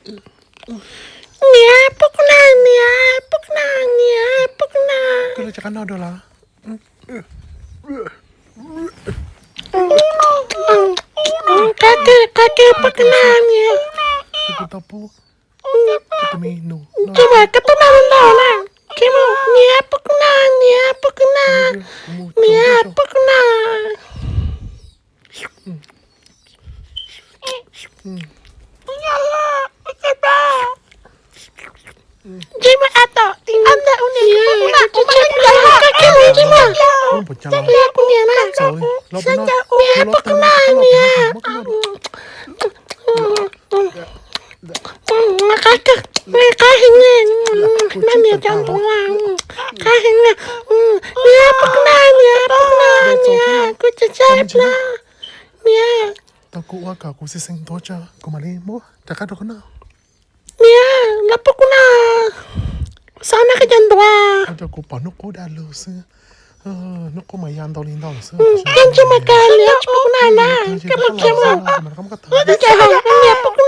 Niam, pub kuv noj, niam, pub kuv noj, niam, pub kuv noj. Koj lov rov qab noj dua los? Qab kawg, qab kawg, pub kuv noj, niam. Tsis mas koj pub noj ntau na. Tsis mas, niam, pub kuv noj, niam, pub kuv noj, niam, pub kuv noj. Tsis mas, a tom, a tom, niam, pub kuv noj, kuv mas, koj mus tsis mas. Kuv niam na, niam, pub kuv noj, niam. Qab kawg, qab heev, no niam cov ntuav, qab heev, niam, pub kuv noj, niam, pub kuv noj, niam, kuv tsis tshua plab, niam. Tau kuv ua kom kuv xeev xeev ntuav tso kuv mam li muab rov qab rau koj noj. Niam, los pub kuv noj, xav noj koj cov ntuav. Ua rau kuv pom hnub qub dag lug xwb, hnub qub mas ya ntau li ntau xwb. Koj tsis mas koj niam, tsis pub kuv noj na, koj mus tsev mus. Koj tsis hais niam, pub kuv